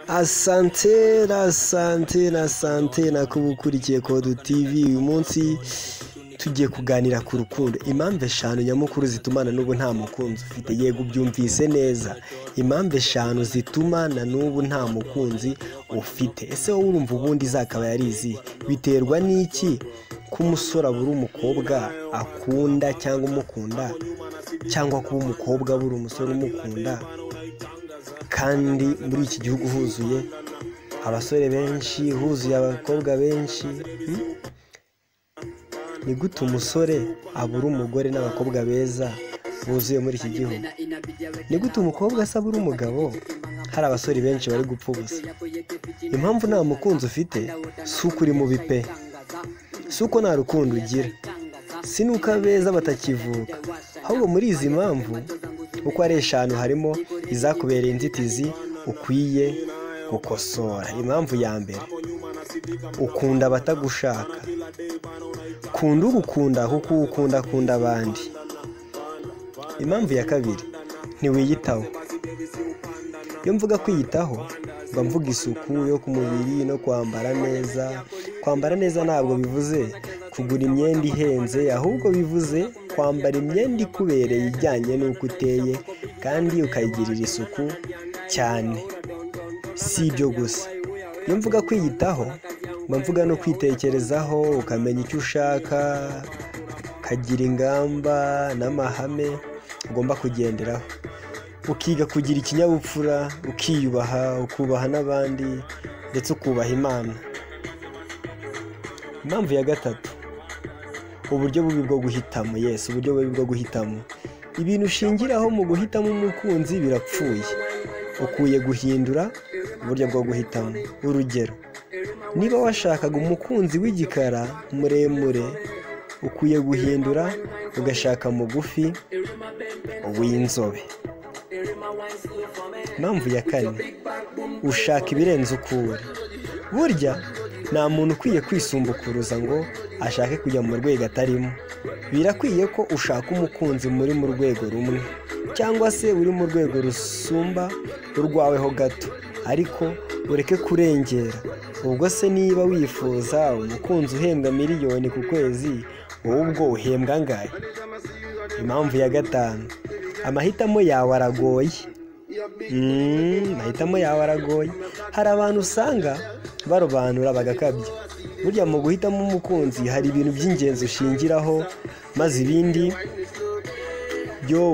Asante asante asante nakuba ukurikiye Kodu TV. Uyu munsi tugiye kuganira ku rukundo, impamvu eshanu nyamukuru zituma na n'ubu nta mukunzi ufite. Yego, ubyumvise neza, impamvu eshanu zituma na n'ubu nta mukunzi ufite. Ese wowe urumva ubundi zakaba yari izihe? Biterwa n'iki ko umusore abura umukobwa akunda cyangwa umukunda, cyangwa kuba umukobwa abura umusore umukunda, kandi muri iki gihugu huzuye abasore benshi, huzuye abakobwa benshi? Ni gute umusore abura umugore n'abakobwa beza buzuye muri iki gihugu? Ni gute umukobwa se abura umugabo hari abasore benshi bari gupfa ubusa? Impamvu nta mukunzi ufite si uko uri mubi pe, si uko nta rukundo ugira, si n'uko abeza batakivuka, ahubwo muri izi mpamvu uko ari eshanu harimo izakubereye inzitizi ukwiye gukosora. Impamvu ya mbere, ukunda abatagushaka. Kunda ugukunda kuko uwo ukunda akunda abandi. Impamvu ya kabiri, ntiwiyitaho. Iyo mvuga kwiyitaho mba mvuga isuku yo ku mubiri no kwambara neza. Kwambara neza ntabwo bivuze kugura imyenda ihenze, ahubwo bivuze kwambara imyenda ikubereye ijyanye n'uko uteye kandi ukayigirira isuku cyane. Si ibyo gusa, iyo mvuga kwiyitaho mba mvuga no kwitekerezaho, ukamenya icyo ushaka, ukagira ingamba n'amahame ugomba kugenderaho, ukiga kugira ikinyabupfura, ukiyubaha, ukubaha n'abandi ndetse ukubaha Imana. Impamvu ya gatatu, uburyo bubi bwo guhitamo. Yes, uburyo bubi bwo guhitamo. Ibintu ushingiraho mu guhitamo umukunzi birapfuye, ukwiye guhindura uburyo bwo guhitamo. Urugero, niba washakaga umukunzi w'igikara muremure, ukwiye guhindura ugashaka mugufi w'inzobe. Impamvu ya kane, ushaka ibirenze uko uri. Burya nta muntu ukwiye kwisumbukuruza ngo ashake kujya mu rwego atarimo. Birakwiye ko ushaka umukunzi muri mu rwego rumwe, cyangwa se uri mu rwego rusumba urwawe ho gato, ariko ureke kurengera. Ubwo se niba wifuza umukunzi uhembwa miliyoni ku kwezi, wowe ubwo uhembwa angahe? Impamvu ya gatanu, amahitamo yawe aragoye. Amahitamo yawe aragoye. Hari abantu usanga barobanura bagakabya. Burya mu guhitamo umukunzi hari ibintu by'ingenzi ushingiraho, maze ibindi byo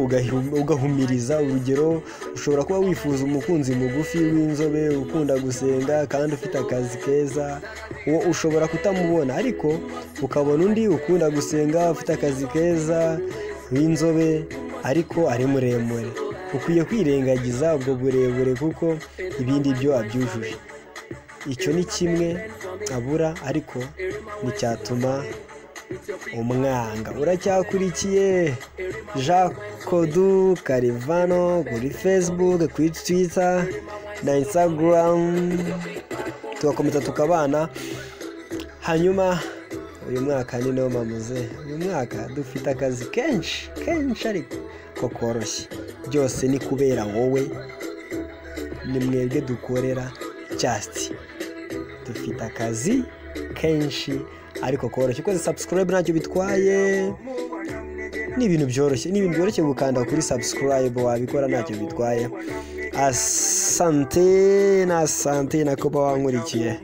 ugahumiriza. Urugero, ushobora kuba wifuza umukunzi mugufi w'inzobe ukunda gusenga kandi ufite akazi keza, uwo ushobora kutamubona, ariko ukabona undi ukunda gusenga ufite akazi keza w'inzobe ariko ari muremure. Ukwiye kwirengagiza ubwo burebure kuko ibindi byo abyujuje. Icyo ni kimwe abura ariko nticyatuma umwanga. Uracyakurikiye Jean Kodu Karivano kuri Facebook, kuri Twitter na Instagram, tugakomeza tukabana. Hanyuma uyu mwaka ni no mamuze, uyu mwaka dufite akazi kenshi kenshi ariko ko koroshye. Byose ni kubera wowe, ni mwebwe dukorera. Just dufite akazi kenshi ariko koroshye. Ukoze subscribe ntacyo bitwaye, ni ibintu byoroshye, ni ibintu byoroshye gukanda kuri subscribe, wabikora ntacyo bitwaye. Asante na asante na kuba wankurikiye.